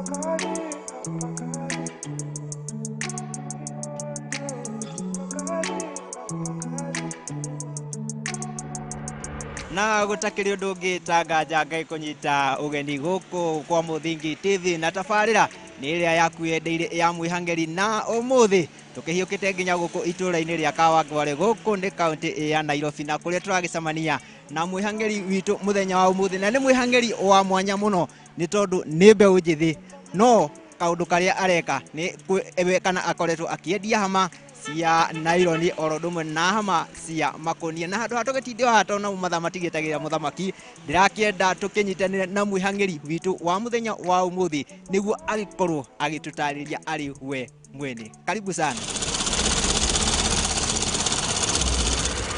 Na gutakiri undu ungi ta nganja Ngai kunyita ugeni guku kwa Muthingi TV na tabarira ni iria yaku yendeire ya mwihangeri na umuthi tukihiukite nginya guku itura-ini ria Kawangware guku ni kaunti ya Nairobi na kuria turagicemania na mwihangeri witu muthenya wa umuthi na ni mwihangeri wa mwanya muno ni tondu ni mbeu njithi no kaundu karia areka ni kana akoretwo akiendia hama cia naironi oro ndumwe na hama cia makonia na handu hatũgĩtinde haha tondũ mathaa matigĩtagĩra mũthamaki ndĩrakĩenda tũkĩnyitanĩre na mwĩhang'ĩri witũ wa mũthenya wa ũmũthĩ nĩguo agĩkorwo agĩtũtarĩria arĩ we mwene. Karibu sana.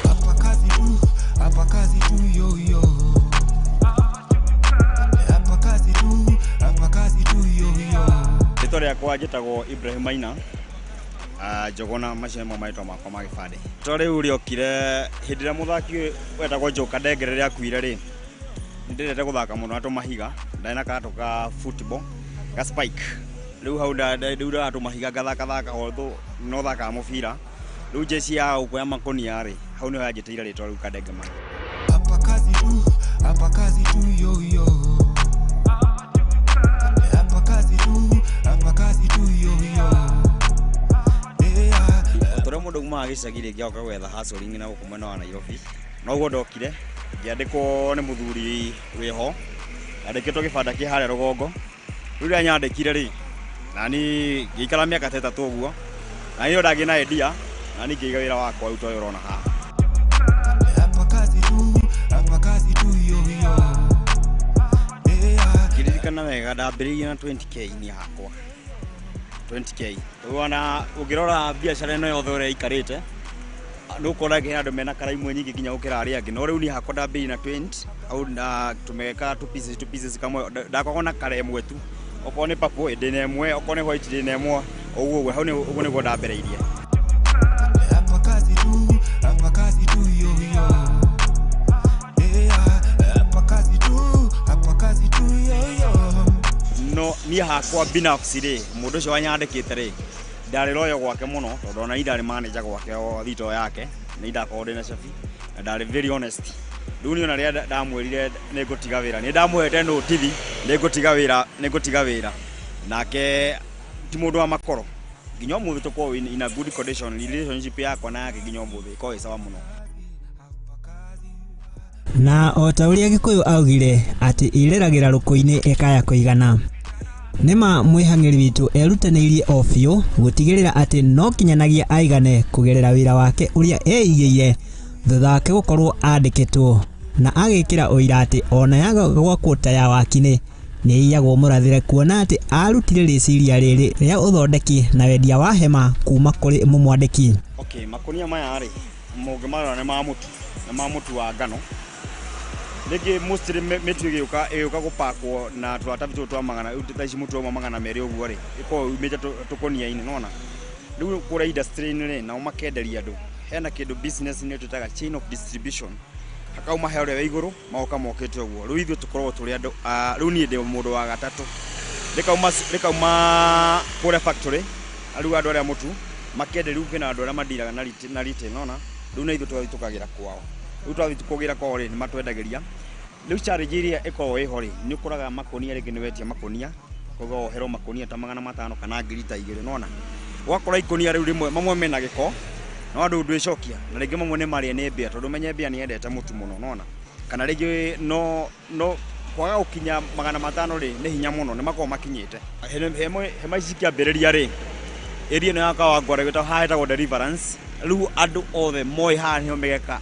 Hapa kazi tu, hapa kazi tu yo yo. Hapa kazi tu, hapa kazi tu yo yo. Rĩtwa rĩakwa njĩtagwo Ibrahim Maina. Njogona macio nĩmo marĩtwa makwa ma gĩbandĩ. Rĩtwa rĩu rĩokire hĩndĩ ĩrĩa mũthaki wetagwo Joe Kadengere rĩrĩa akuire rĩ, nĩndĩrete gũthaka mũno na tũmahiga, ndarĩ na karatũ ka football ga spike. Rĩu hau rĩu tũmahiga ngathakathaka although no thakaga mũbira. Rĩu jeci ya gũkũ ya makonia rĩ, hau nĩho yanjĩtĩire rĩtwa rĩu Kadengema. Hapa kazi tu, hapa kazi tu yo yo. Hapa kazi tu, hapa kazi tu yo yo. Tũrĩa mũndũ umaga gĩcagi rĩngĩ agoka gwetha hustling na gũkũ mwena wa Nairobi noguo ndokire ngĩandĩkwo nĩ mũthuri wĩho andĩkĩtwo gĩbanda kĩ harĩa rũgongo. Rĩu rĩrĩa nyandĩkire rĩ, nani ngĩikara mĩaka ta ĩtatũ ũguo na niĩ ndagĩ na idea na niĩ ngĩiga wĩra wakwa rĩu ta ũyũ ũrona haha. Hapa kazi tu, hapa kazi tu yo yo. Ngĩririkana wega ndambĩrĩirie na 20K niĩ hakwa 20K. Ona ũngĩrora biacara ĩno yothe ũrĩa ĩikarĩte nĩũkora hena andũ mena kara imwe nyingĩ nginya gũkĩra arĩa angĩ no rĩu niĩ hakwa ndambĩrĩirie na 20 au na tũmĩgeka two pieces two pieces kamwe ndakoragwo na kara ĩmwe tu okorwo nĩ purple ndĩna ĩmwe okorwo nĩ white ndĩna ĩmwe ũguo ũguo hau ũguo nĩguo ndambĩrĩirie. Hapa kazi tu, hapa kazi tu yo yo. Hapa kazi tu, hapa kazi tu yo yo. No niĩ hakwa binafsi rĩ mũndũ ũcio wanyandĩkĩte rĩ ndarĩ loyo gwake mũno tondũ ona niĩ ndarĩ manager gwake o thito yake nĩ ndakoragwo ndĩna cabi na ndarĩ very honest. Rĩu niĩ ona rĩrĩa ndamwĩrire nĩngũtiga wĩra nĩ ndamũhete notithi nĩngũtiga wĩra nĩngũtiga wĩra nake ti mũndũ wa makoro nginya ũmũthĩ tũkoragwo in a good condition relationship yakwa na yake nginya ũmũthĩ ĩkoragwo ĩ sawa mũno. Na o ta ũrĩa Gĩkũyũ augire atĩ ĩreragĩra rũkũ-inĩ ĩkaya kũigana. Nĩma mwĩhang'ĩri witũ erutanĩirie o biũ gũtigĩrĩra atĩ no kinyanagia aigane kũgerera wĩra wake ũrĩa eigĩire thutha wake gũkorwo andĩkĩtwo na agĩkĩra ũira atĩ ona yaga gwakwo ta ya wakinĩ nĩ ĩiyagwo mũrathĩre kuona atĩ arutire rĩciria rĩrĩ rĩa ũthondeki na wendia wa hema kuma kũrĩ mũmwandĩki. Okay, makonia maya rĩ mũngĩmarora nĩ ma mũtu nĩ ma mũtu wa ngano. Rĩngĩ mostly mĩtu ĩgĩũka ĩgĩũka gũpakwo na tũratathi tũtũ twa magana thaa ici mũtu wauma 200 ũguo rĩ ĩkoragwo yumĩte tũkonia-inĩ nĩwona. Rĩu kũrĩa industry-inĩ rĩ nao makenderia andũ hena kĩndũ business-inĩ twĩtaga chain of distribution hakauma he ũrĩa wĩ igũrũ magoka mokĩte ũguo. Rĩu ithuĩ tũkoragwo tũrĩ andũ rĩu niĩ ndĩ mũndũ wa gatatũ rĩkauma kũrĩa factory rĩu andũ arĩa mũtu makenderia rĩu kwĩna andũ arĩa mandiraga na retail nĩwona. Rĩu na ithuĩ tũgathiĩ tũkagĩra kwao rĩu twathiĩ kũgĩra kwao rĩ nĩmatwendagĩria. Rĩu charge ĩrĩa ĩkoragwo ĩho rĩ nĩ ũkoraga makonia rĩngĩ nĩwetia makonia koguo woherwo makonia ta 500 kana 2,000 nĩwona. Ũgakora ikonia rĩu rĩmwe mamwe mena gĩko no andũ ndwĩcokia na rĩngĩ mamwe nĩ marĩe nĩ mbĩa tondũ ũmenye mbĩa nĩyendete mũtu mũno nĩwona. Kana rĩngĩ no kwaga gũkinya 500 rĩ nĩ hinya mũno nĩ makoragwo makinyĩte. Hema ici cikĩambĩrĩria rĩ area ĩno ya Kawangware ĩtagwo haha hetagwo Deliverance rĩu andũ othe moĩ haha nĩho mĩgeka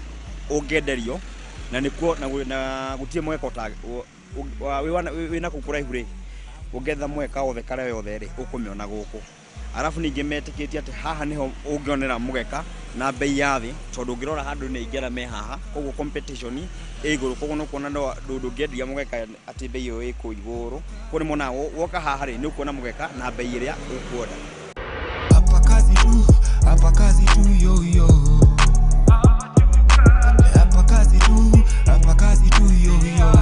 ũngĩenderio na nĩkuo na gũtirĩ mũgeka wĩna kũu kũraihu rĩ ũngĩetha mũgeka wothe kara yothe rĩ ũkũmĩona gũkũ. Arabu ningĩ metĩkĩtie atĩ haha nĩho ũngĩonera mũgeka na bei ya thĩ tondũ ũngĩrora handũ nĩ aingĩ arĩa me haha koguo competition ĩ igũrũ koguo nĩ ũkuona ndũngĩendia mũgeka atĩ bei ĩyo ĩ kũu igũrũ koguo nĩ monaga woka haha rĩ nĩ ũkuona mũgeka na bei ĩrĩa ũkwenda. Hapa kazi tu, hapa kazi tu yo yo. Hapa kazi tu, hapa kazi tu yo yo.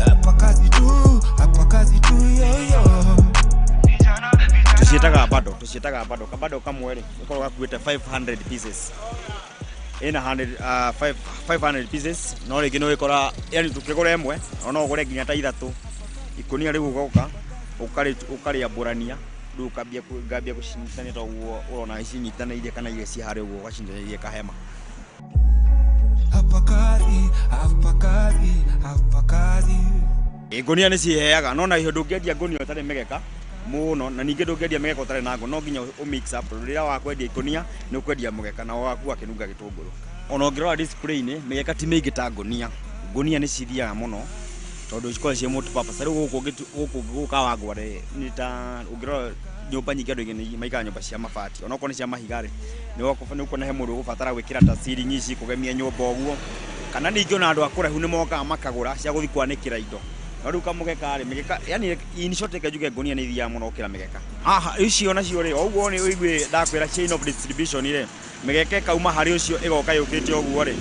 Hapa kazi tu, hapa kazi Bundle, tũciĩtaga bundle. Kabando kamwe rĩ, gakoragwo gakuĩte 500 pieces. Ĩna 100, 500 pieces, no rĩngĩ nĩ ũgĩkora, yani tũkĩgũra ĩmwe, no ũgũre nginya ta ithatũ. Ikũnia rĩu ũgoka, ũkarĩambũrania, rĩu ũkambia ngambia gũcinyitania ta ũguo ũrona cinyitanĩire kana iria ciĩ harĩa ũguo ũgacinyitanĩria kahema. Hapa kazi, hapa kazi, hapa kazi. Ngũnia nĩ ciheaga, no na ndũngĩendia ngũnia ũtarĩ mĩgeka mũno, na ningĩ ndũngĩendia mĩgeka ũtarĩ na ngũ, no nginya ũ mix up, tondũ rĩrĩa wakwendia ikũnia nĩ ũkwendia mũgeka na waku akĩnunga gĩtũngũrũ. Ona ũngĩrora display-inĩ, mĩgeka ti mĩingĩ ta ngũnia. Ngũnia nĩ cithiaga mũno tondũ cikoragwo ciĩ multi-purpose. Rĩu gũkũ gũkũ gũkũ Kawangware nĩ ta ũngĩrora nyũmba nyingĩ andũ aingĩ nĩ maikaraga nyũmba cia mabati, onokorwo nĩ cia mahiga rĩ, nĩ ũkuona he mũndũ ũgũbatara gwĩkĩra ta ceiling ici kũgemia nyũmba ũguo, kana ningĩ ona andũ a kũraihu nĩ mokaga makagũra cia gũthiĩ kwanĩkĩra indo. No rĩu kamũgeka rĩ, mĩgeka, yani in short reke njuge ngũnia nĩ ithiaga mũno gũkĩra mĩgeka. Haha icio nacio rĩ, o ũguo nĩ ũigue ndakwĩra chain of distribution rĩ, mĩgeka ĩkauma harĩ ũcio ĩgoka yũkĩte ũguo rĩ,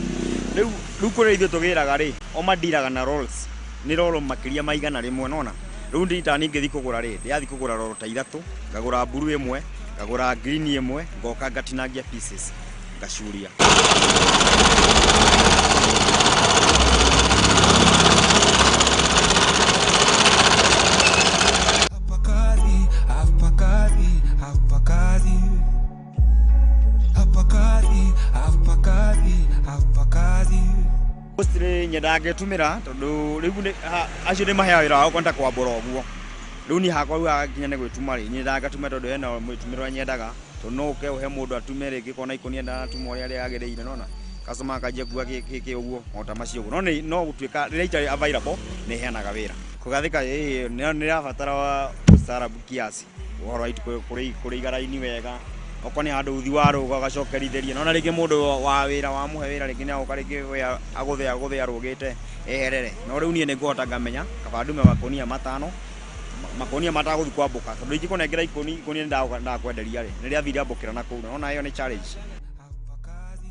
rĩu kũrĩa ithuĩ tũgĩraga rĩ, o mandiraga na rolls, nĩ roll makĩria ma 100 nona. Rĩu ndita niĩ ngĩthiĩ kũgũra rĩ, ndĩrathiĩ kũgũra roll ta ithatũ, ngagũra blue ĩmwe, ngagũra green ĩmwe, ngoka ngatinangia pieces, ngacuria. Hapa kazi, hapa kazi, hapa kazi. Hapa kazi, hapa kazi, hapa kazi. Mostly nyendaga ngĩtumĩra tondũ rĩu nĩ acio nĩ maheaga wĩra wa kwenda kwambũra ũguo. Rĩu niĩ hakwa rĩu hakinya nĩ gwĩtuma rĩ, nyendaga ngatuma tondũ hena mwĩtumĩre ũrĩa nyendaga, tondũ no ũke ũhe mũndũ atume rĩngĩ kona ikũnia ndanatuma ũrĩa rĩagĩrĩire nona. Customer akanjia kuga kĩ ũguo, o ta macio ũguo. No nĩ no gũtuĩka rĩrĩa itarĩ available nĩ heanaga wĩra. Kũgathĩka ĩĩ nĩ nĩrabatara ustaarabu kiasi, ũhoro wa kũrĩiga raini wega, okorwo nĩ handũ uthi warũga ũgacokerithĩria. Nona rĩngĩ mũndũ wa wĩra wamũhe wĩra rĩngĩ nĩ agoka rĩngĩ we agũthe agũthe arũgĩte eherere. No rĩu niĩ nĩ ngũhota ngamenya kaba ndume makũnia matano, makũnia matagũthiĩ kwambũka, tondũ ingĩkũnengera ikũnia nĩ ndakwenderia rĩ, nĩ rĩathire rĩambũkĩra na kũu, nona ĩyo nĩ challenge. Hapa kazi.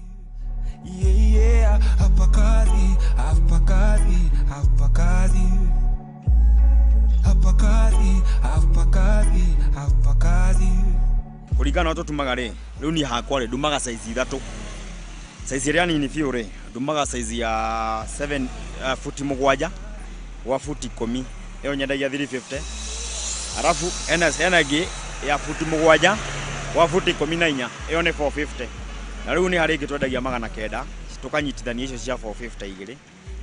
Yeah, yeah, hapa kazi, hapa kazi, hapa kazi. Hapa kazi, hapa kazi, hapa kazi. Kũringana na ũrĩa tũtumaga rĩ, rĩu niĩ hakwa rĩ, ndumaga size ithatũ. Size ĩrĩa nini biũ rĩ, ndumaga size ya 7, futi 7 gwa futi 10, ĩyo nyendagia 350. Arabu hena ĩngĩ ya futi 7 gwa futi 14, ĩyo nĩ 450. Na rĩu nĩ harĩ ĩngĩ twendagia 900, tũkanyitithania icio cia 450 igĩrĩ.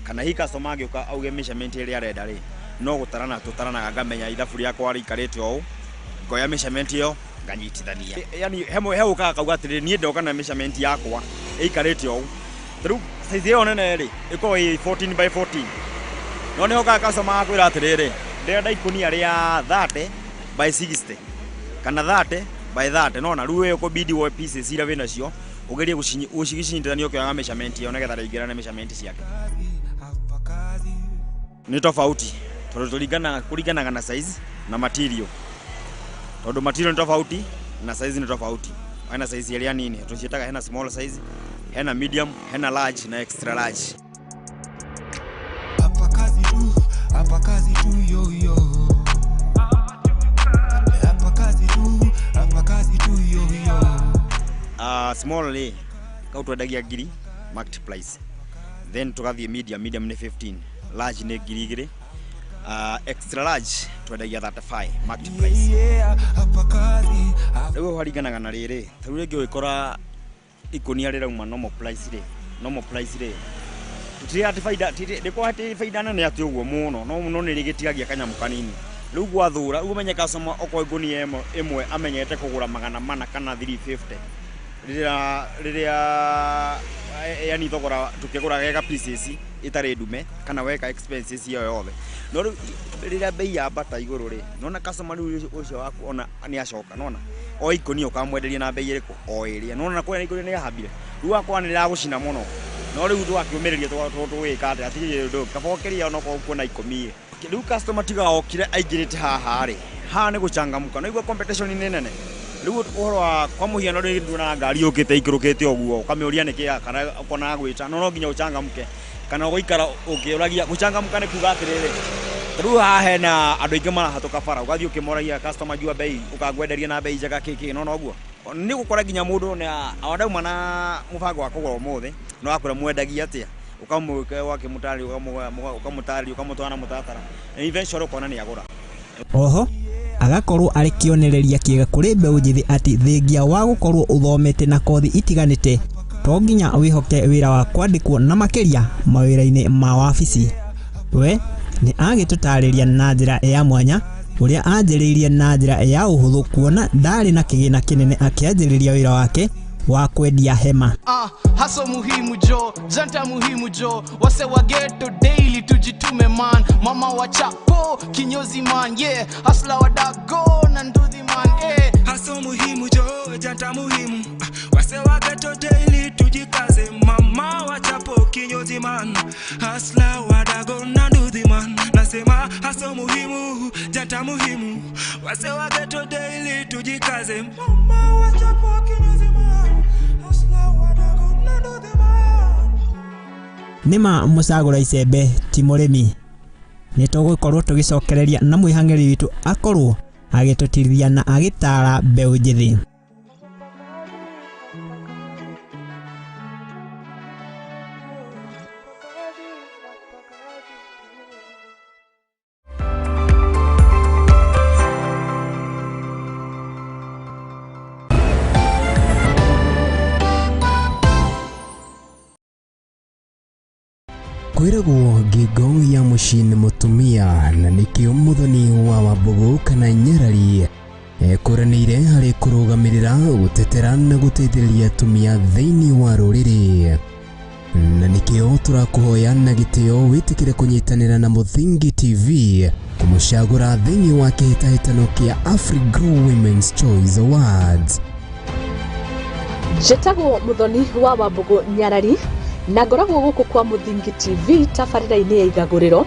Kana hihi customer angĩũka auge measurement ĩrĩa arenda rĩ, no gũtarana tũtaranaga ngamenya ithabu rĩakwa rĩikarĩte ũũ, ngoya measurement ĩyo nganyitithania. Yani he ũkaga akauga atĩrĩrĩ, niĩ ndoka na measurement yakwa ĩikarĩte ũũ. Rĩu size ĩyo nene rĩ, ĩkoragwo ĩ 14 by 14. No nĩ hokaga customer agakwĩra atĩrĩrĩ, ndĩrenda ikũnia rĩa 30 by 60 kana 30 by 30, nona rĩu wewe ũkũbidi woe pieces iria wĩnacio ũgerie gũcinyitithania ũkĩoyaga measurement ĩyo nĩgetha rĩingĩrane measurement ciake. Hapa kazi. Nĩ tofauti tondũ kũringanaga na size na material, tondũ material nĩ tofauti na size nĩ tofauti. Hena size ĩrĩa nini tũciĩtaga, hena small size, hena medium, hena large na extra large. Hapa kazi tu, hapa kazi tu, yo yo. Hapa kazi tu, hapa kazi tu, yo yo. Small rĩ, kau twendagia ngiri market price, then tũgathiĩ medium, medium nĩ 15, large nĩ ngiri igĩrĩ, extra large twendagia 35 market price. Yeah, hapa kazi, hapa Rĩu haringanaga na rĩrĩ, ta rĩu rĩngĩ ũgĩkora ikũnia rĩrauma normal price rĩ, normal price rĩ, tũtirĩ atĩ baida, ndĩkorwo atĩ baida nene atĩ ũguo mũno, no no nĩ rĩgĩtigagia kanyamũ kanini. Rĩu gwathũra, rĩu ũmenye customer okorwo ngũnia ĩmwe amenyete kũgũra 400 kana 350, rĩrĩa yani thogora tũkĩgũra geka pieces ĩtarĩ ndume kana weka expenses ĩyo yothe. No rĩu rĩrĩa bei yambata igũrũ rĩ, nona customer rĩu ũcio waku ona nĩ acoka, nona o ikũnia ũkamwenderia na bei ĩrĩkũ? O ĩrĩa. Nona kũrĩa ikũnia nĩ yahambire, rĩu akwa nĩ rĩragũcina mũno. No rĩu twakĩũmĩrĩria tũgĩka atĩa, hatirĩ ũndũ ũngĩ. Kaba ũkĩrĩa onokorwo ũkuona ikũmi ĩ. Rĩu customer tiga okire aingĩrĩte haha rĩ, haha nĩ gũcangamũka, no igua competition nĩ nene. Rĩu ũhoro wa kwa mũhiano rĩngĩ nduonaga ngari yũkĩte ikũrũkĩte ũguo, ũkamĩũria nĩkĩ kana ũkona agwĩta, no no nginya ũcangamũke kana ũgũikara ũkĩũragia. Gũcangamũka nĩ kuga atĩrĩrĩ, Rĩu haha hena andũ aingĩ marahatũka bara, ũgathiĩ ũkĩmoragia customer jua bei, ũkangwenderia na bei njega kĩkĩ, nona ũguo. Nĩ gũkora nginya mũndũ ona na mũbango wa kũgũra ũmũthĩ, no akwĩra mwendagia atĩa, ũkamũtarĩria, ũkamũtwara na mũtaratara, na eventually ũkona nĩ agũra. Oho agakorwo arĩ kĩonereria kĩega kũrĩ mbeũ njĩthĩ atĩ thengia wa gũkorwo ũthomete na kothi itiganĩte to nginya wĩhoke wĩra wa kwandĩkwo na makĩria mawĩra-inĩ ma wabici. We nĩ agĩtũtarĩria na njĩra ya mwanya ũrĩa anjĩrĩirie na njĩra ya ũhũthũ kuona ndarĩ na kĩgĩna kĩnene akĩanjĩrĩria wĩra wake wa kwendia hema. Haso muhimu jo, janta muhimu jo, wase wa ghetto daily tujitume man, mama wa chapo kinyozi man, yeah, hasla wa dago na nduthi man, eh. Haso muhimu jo, janta muhimu, wase wa ghetto daily tujikaze, mama wa chapo kinyozi man, hasla wa dago na nduthi man, nasema haso muhimu, janta muhimu, wase wa ghetto daily tujikaze, mama wa chapo kinyozi man. Nĩma mũcagũra icembe ti mũrĩmi. Nĩ tũgũkorwo tũgĩcokereria na mwĩhang'ĩri witũ akorwo agĩtũtirithia na agĩtara mbeũ njĩthĩ. Kwĩragwo ngingo ya mũciĩ nĩ mũtumia na nĩkĩo Muthoni wa Wambugu kana Nyarari ekũranĩire harĩ kũrũgamĩrĩra, gũtetera na gũteithĩrĩria atumia thĩinĩ wa rũrĩrĩ, na nĩkĩo tũrakũhoya na gĩtĩo wĩtĩkĩre kũnyitanĩra na Mũthingi TV kũmũcagũra thĩinĩ wa kĩhĩtahĩtano kĩa AfriGrow Women's Choice Awards. Njĩtagwo Muthoni wa Wambugu Nyarari na ngoragwo gũkũ kwa Mũthingi TV tabarĩra-inĩ ya Igagũrĩro.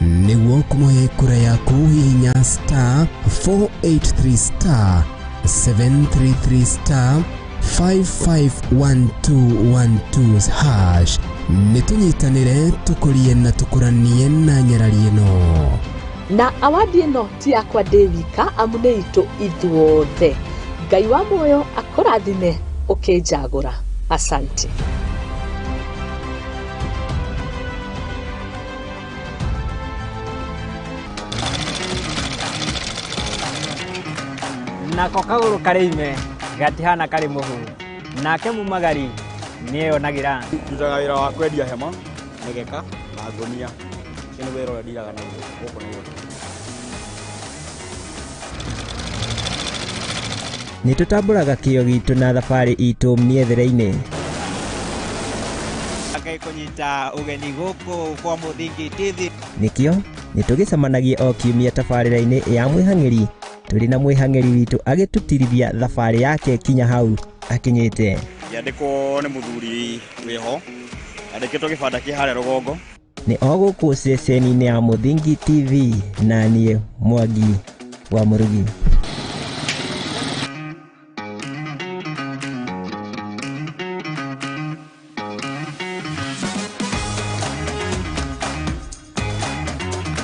Nĩguo kũmũhe kura yaku, hihinya star 483 star 733 star 551212 hash. Nĩtũnyitanĩre, tũkũrie na tũkũranie na Nyarari ĩno. Na awadi ĩno ti yakwa ndĩ wika, amu nĩ itũ ithuothe. Ngai wa muoyo akũrathime ũkĩnjagũra. Asante. Nako kagũrũ karĩ ime gatihana karĩ mũhu, nake mumagari nĩeyonagĩra. Ndutaga wĩra wa kwendia hema, mĩgeka na ngũnia. Ũcio nĩ wĩra ũrĩa ndiraga naguo gũkũ Nairobi. Nĩ tũtambũraga kĩo gitũ na thabarĩ itũ mĩethere-inĩ. Ngai kũnyita ũgeni gũkũ kwa Mũthingi TV. Nĩkĩo nĩ tũgĩcemanagia o kiumia tabarĩra-inĩ ya mwĩhang'ĩri tũrĩ na mwĩhang'ĩri witũ agĩtũtirithia thabarĩ yake kinya hau akinyĩte. Ngĩandĩkwo nĩ mũthuri wĩho, andĩkĩtwo gĩbanda kĩ harĩa rũgongo. Nĩ o gũkũ ceceni-inĩ ya Mũthingi TV na niĩ Mwangi wa Mũrugi.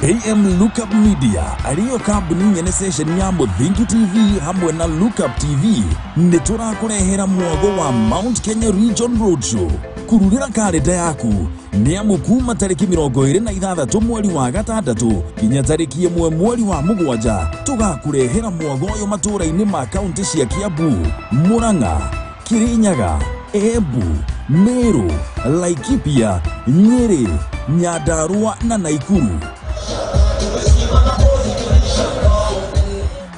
AM Lookup Media ariyo kambuni nyene station ya Mũthingi TV hamwe na Lookup TV nĩ tũrakũrehera mwago wa Mount Kenya Region Roadshow. Kururĩra karenda yaku nĩ amu kuma tarĩki 26 mweri wa 6 kinya tarĩki 1 mweri wa 7 tũgakũrehera mwago ũyũ matũũra-inĩ ma kaunti cia Kiambu, Murang'a, Kirinyaga, Embu, Meru, Laikipia, Nyeri, Nyandarua na Naikuru.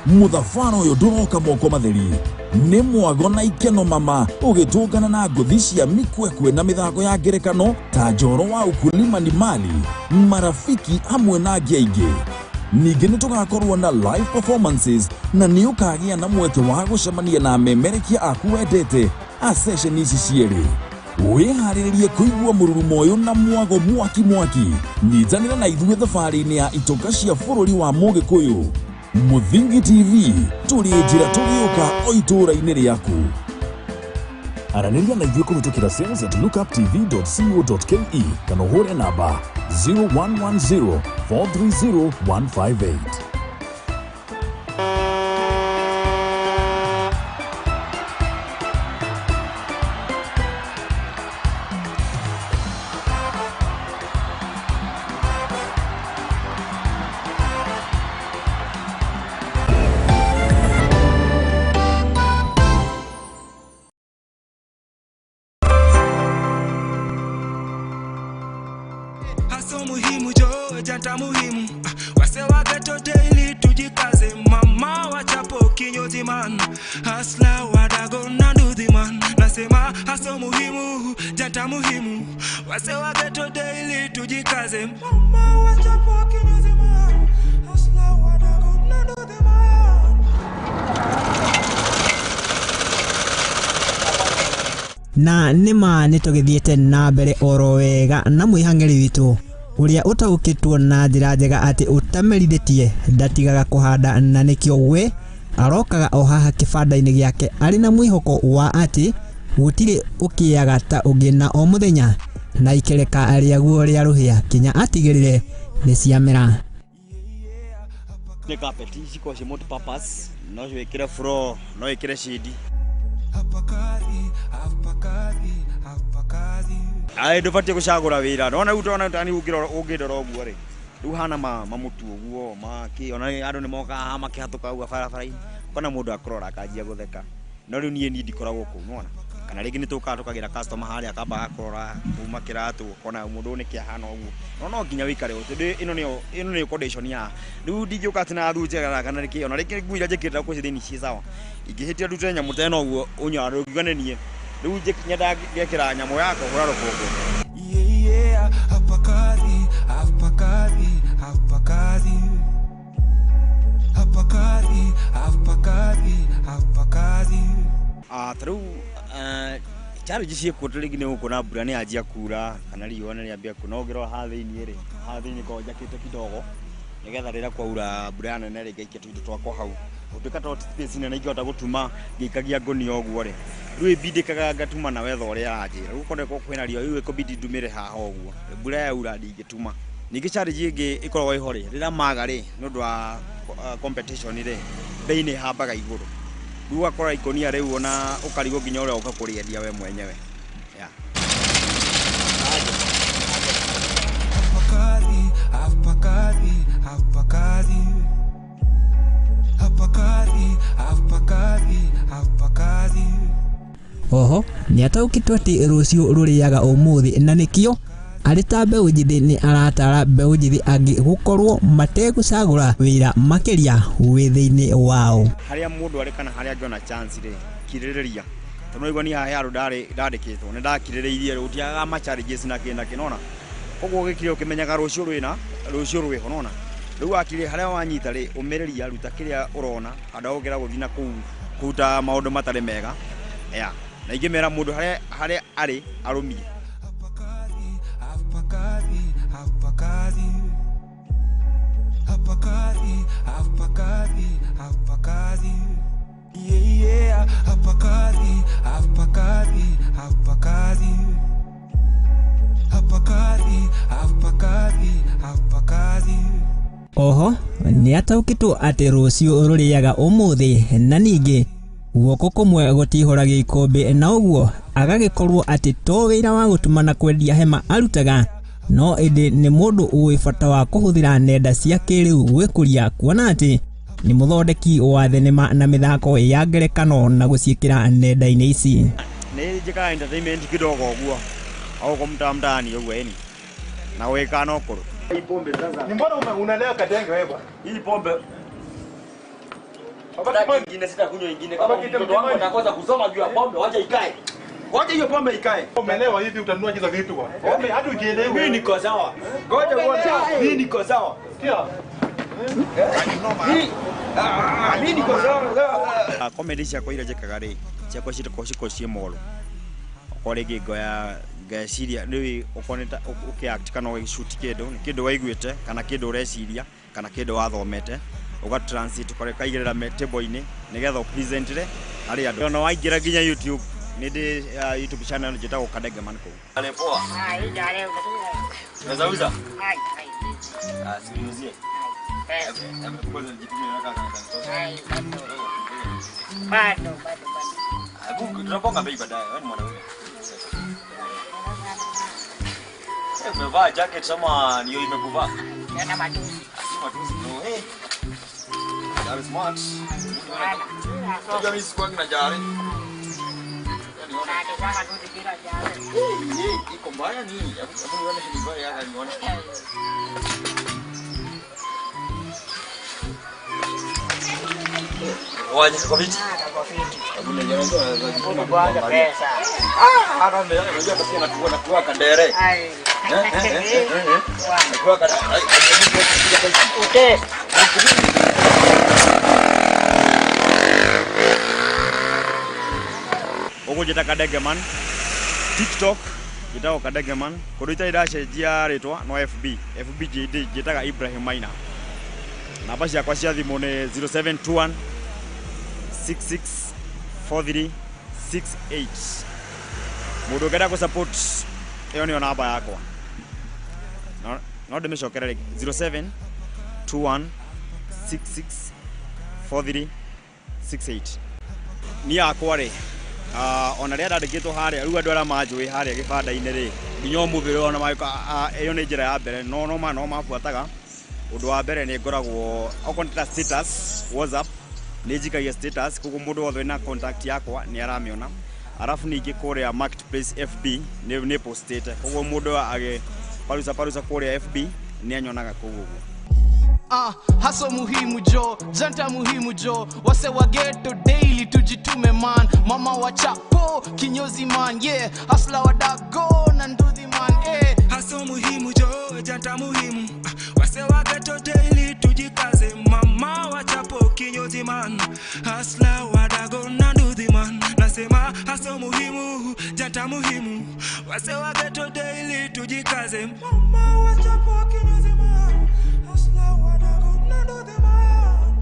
Mũthabara ũyũ ndũroka moko matheri, nĩ mwago na ikeno mama ũgĩtũngana na ngũthi cia mĩkwekwe na mĩthako ya ngerekano ta njoro wa ukulima ni mali, marafiki hamwe na angĩ aingĩ. Ningĩ nĩ tũgakorwo na live performances na nĩ ũkagĩa na mweke wa gũcemania na amemerekia aku wendete a session ici cierĩ. Wĩharĩrĩrie kũigua mũrurumo ũyũ na mwago mwaki mwaki. Nyitanĩra na ithuĩ thabarĩ-inĩ ya itoka cia bũrũri wa Mũgĩkũyũ. Mũthingi TV, tũrĩ njĩra tũgĩũka o itũũra-inĩ rĩaku. Aranĩria na ithuĩ kũhĩtũkĩra sales@lookuptv.co.ke kana ũhũre namba 0110 430 158. Haso muhimu jo, janta muhimu. Wase wa ghetto daily tujikaze, mama wachapo kinyozi man, hasla wadago na nduthi man. Nasema haso muhimu, janta muhimu. Wase wa ghetto daily tujikaze, mama wachapo kinyozi man, hasla wadago na nduthi man. Na nĩma nĩ tũgĩthiĩte na mbere oro wega na mwĩhang'ĩri witũ ũrĩa ũtaũkĩtwo na njĩra njega atĩ ũtamerithĩtie ndatigaga kũhanda, na nĩkĩo we arokaga o haha kĩbanda-inĩ gĩake arĩ na mwĩhoko wa atĩ gũtirĩ ũkĩaga ta ũngĩ, na o mũthenya na ikereka rĩaguo rĩa rũhĩa kinya atigĩrĩre nĩ ciamera. Nĩ carpet cikoragwo ciĩ multi-purpose, no wĩkĩre floor, no wĩkĩre shade. Hapa kazi, hapa kazi, hapa kazi. Aĩ ndũbatiĩ gũcagũra wĩra. Nona rĩu tona tani ũngĩrora ũngĩndora ũguo rĩ, rĩu hana mamũtu ũguo makĩ, ona andũ nĩ mokaga haha makĩhatũka ũguo barabara-inĩ, ũkona mũndũ akũrora akanjia gũtheka. No rĩu niĩ ndikoragwo kũu, nĩwona? Kana rĩngĩ nĩ tũkaga tũkagĩra customer harĩa akamba agakũrora kuma kĩratũ, ũkona mũndũ ũyũ nĩkĩ ahana ũguo. No no nginya wĩikare ũũ, tondũ ĩno nĩyo condition ya haha. Rĩu ndingĩũka atĩ na thunjega kana nĩkĩ, ona rĩngĩ nguo iria njĩkĩrĩte gũkũ thĩinĩ ciĩ sawa. Ingĩhĩtia ndute nyamũ ta ĩno ũguo ũnyarare ũngiuga nĩ niĩ. Rĩu nyendaga ngekĩra nyamũ ya kũhũra rũkũngũ. Yeah, yeah, hapa kazi, hapa kazi, hapa kazi. Hapa kazi, hapa kazi, hapa kazi. Ta rĩu challenge ciĩkuo ta rĩngĩ nĩ gũkũ na mbura nĩ yanjia kura kana riũa nĩ rĩambia kuura. No ũngĩrora haha thĩinĩ rĩ, haha thĩinĩ ngoragwo njakĩte kidogo nĩgetha rĩrĩa kwaura mbura nene rĩ ngaikia tũindo twakwa hau. Gũtuĩka to space nene ingĩhota gũtuma ngĩikagia ngũnia ũguo rĩ, rĩu ĩmbindĩkaga ngatuma na wetha ũrĩa aranjĩra. Rĩu okorwo kwĩna riũa rĩu ĩkũbidi ndumĩre haha ũguo, mbura yaura ndingĩtuma. Ningĩ challenge ĩngĩ ĩkoragwo ĩho rĩ, rĩrĩa maga rĩ, nĩ ũndũ wa competition rĩ, bei nĩ ĩhambaga igũrũ. Rĩu ũgakora ikũnia rĩu ona ũkarigwo nginya ũrĩa ũka kũrĩendia we mwenyewe. Yeah. Hapa kazi, hapa kazi, hapa kazi. Hapa kazi, hapa kazi, hapa kazi. Oho nĩ ataũkĩtwo atĩ rũciũ rũrĩaga ũmũthĩ, na nĩkĩo arĩ ta mbeũ njĩthĩ nĩ aratara mbeũ njĩthĩ angĩ gũkorwo mategũcagũra wĩra makĩria wĩthĩ-inĩ wao. Harĩa mũndũ arĩ kana harĩa angĩona chance rĩ, kirĩrĩria. Tondũ nĩguo niĩ haha handũ ndandĩkĩtwo nĩ ndakirĩrĩirie rĩ, gũtiagaga ma challenges na kĩ na kĩ, nĩwona? Koguo ũgĩkire ũkĩmenyaga rũciũ rwĩna, rũciũ rwĩho, nĩwona? Rĩu wakirĩ harĩa wanyita rĩ, ũmĩrĩria, ruta kĩrĩa ũrona, handũ ha gũkĩra gũthiĩ na kũu kũruta maũndũ matarĩ mega. Yeah. Na ingĩmera mũndũ harĩa arĩ arũmie. Hapa kazi, hapa kazi, hapa kazi. Hapa kazi, hapa kazi, hapa kazi. Yeah, yeah, hapa kazi, hapa kazi, hapa kazi. Hapa kazi, hapa kazi, hapa kazi. Oho nĩ ataũkĩtwo atĩ rũciũ rũrĩaga ũmũthĩ, na ningĩ guoko kũmwe gũtihũragia ikũmbĩ, na ũguo agagĩkorwo atĩ to wĩra wa gũtuma na kwendia hema arutaga, no ĩndĩ nĩ mũndũ ũĩ bata wa kũhũthĩra nenda cia kĩrĩu gwĩkũria, kuona atĩ nĩ mũthondeki wa thenema na mĩthako ya ngerekano na gũciĩkĩra nenda-inĩ ici. Nĩ njĩkaga entertainment kidogo ũguo, au kwa mtaa mtaani ũguo ĩni, na wĩkaga no kũrũ. Hii pombe sasa. Ni mbona unalewa kadenge wewe bwana? Hii pombe Baba ingine sitakunywa ingine. Baba Kama Kite mtoto wangu mtimani. atakosa kusoma juu ya pombe, wacha ikae. Wacha hiyo pombe ikae. Umelewa hivi utanunua hizo vitu bwana. Pombe hadi ujielewe. Mimi niko sawa. Ngoja uone. Mimi niko sawa. Sikia. Mimi niko sawa. Comedy ciakwa iria njĩkaga rĩ, ciakwa cikoragwo ciĩ moro. Okorwo rĩngĩ ngoya ngeciria rĩu okorwo nĩ ta ũkĩ-act kana ũgĩshoot kĩndũ, nĩ kĩndũ waiguĩte kana kĩndũ ũreciria kana kĩndũ wathomete, ũga translate ũkaigĩrĩra table-inĩ nĩgetha ũpresent-re harĩ andũ. Ona waingĩra nginya YouTube Nĩ ndĩ YouTube channel njĩtagwo Kadenge Man kũu. Ale poa. Unaweza uza? Ah, si uniuzie. Hebu kwanza nijipime na kaka Bado, bado, bado. Hebu tunabonga bei baadaye. Wewe ni mwanaume. Eh, umevaa jacket ama niyo imekuvaa? Yana matusi. Si matusi no. Eh. That is smart. Unajua mimi sikuangi na jare. Unatazama tu bila jare. Eh, iko mbaya nini? Hebu hebu nione nivae hapa nione. Waje kwa viti. Ah, kwa fiti. Hebu nione Hebu kwanza pesa. Ah, hata mbele unajua kafia na kuwa na kuwa kadere. Ai. Eh, eh, eh, eh, eh. Nakuwa kadere. Ai, Ute. Ũkũnjĩta Kadenge Man. TikTok njĩtagwo Kadenge Man. Kũndũ itarĩ ndacenjia rĩtwa no FB. FB njĩtaga Ibrahim Maina. Namba ciakwa cia thimũ nĩ 0721 66 43 68. Mũndũ ũngĩenda gũ support ĩyo nĩyo namba yakwa. No no ndĩmĩcokere rĩngĩ 07 21 66 43 68. Niĩ yakwa rĩ ona rĩrĩa ndandĩkĩtwo harĩa rĩu andũ arĩa manjũĩ harĩa gĩbanda-inĩ rĩ nginya ũmũthĩ ũyũ ona magĩũka ĩyo nĩ njĩra ya mbere no no ma no mabuataga. Ũndũ wa mbere nĩ ngoragwo okorwo nĩ ta status WhatsApp nĩ njikagia status koguo mũndũ wothe wĩna contact yakwa nĩ aramĩona. Arabu ningĩ kũrĩa marketplace FB nĩ nĩ postĩte koguo mũndũ agĩ paruca paruca kũrĩa FB nĩ anyonaga kũu ũguo. Haso muhimu jo, janta muhimu jo, wase wa ghetto daily tujitume man, mama wa chapo kinyozi man, yeah, hasla wa dago na nduthi man, eh. Haso muhimu jo, janta muhimu. Wase wa ghetto daily tujikaze, mama wa chapo kinyozi man, hasla wa dago na nduthi man. Nasema haso muhimu, janta muhimu. Wase wa ghetto daily tujikaze, mama wa chapo kinyozi man, hasla wa dago na nduthi man.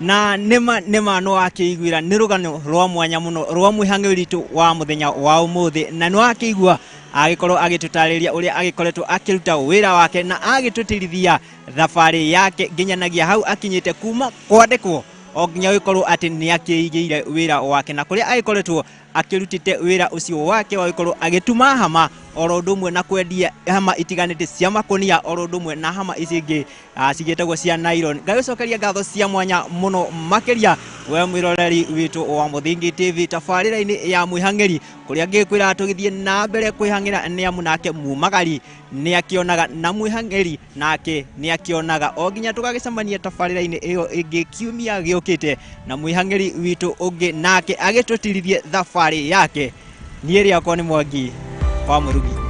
Na nĩma nĩma nĩ wakĩiguĩra nĩ rũgano rwa mwanya mũno rwa mwĩhang'o witũ wa mũthenya wa ũmũthĩ na nĩ wakĩigua agĩkorwo agĩtũtarĩria ũrĩa agĩkoretwo akĩruta wĩra wake na agĩtũtirithia thabarĩ yake nginyanagia hau akinyĩte kuma kwandĩkwo o nginya gũkorwo atĩ nĩ akĩigĩire wĩra wake na kũrĩa agĩkoretwo akĩrutĩte wĩra ũcio wake wa gũkorwo agĩtuma hama oro ũndũ ũmwe na kwendia hama itiganĩte cia makũnia oro ũndũ ũmwe na hama ici ingĩ cigĩtagwo cia nylon. Ngagĩcokeria ngatho cia mwanya mũno makĩria we mwĩroreri witũ wa Mũthingi TV tabarĩra-inĩ ya mwĩhang'ĩri kũrĩa ngĩkwĩra tũgĩthiĩ na mbere kwĩhang'ĩra nĩ amu nake mumagari nĩ akĩonaga na mwĩhang'ĩri nake nĩ akĩonaga o nginya tũgagĩcemania tabarĩra-inĩ ĩyo ĩngĩ kiumia gĩũkĩte na mwĩhang'ĩri witũ ũngĩ nake agĩtũtirithie thabarĩ yake. Niĩ rĩakwa nĩ Mwangi wa Mũrugi.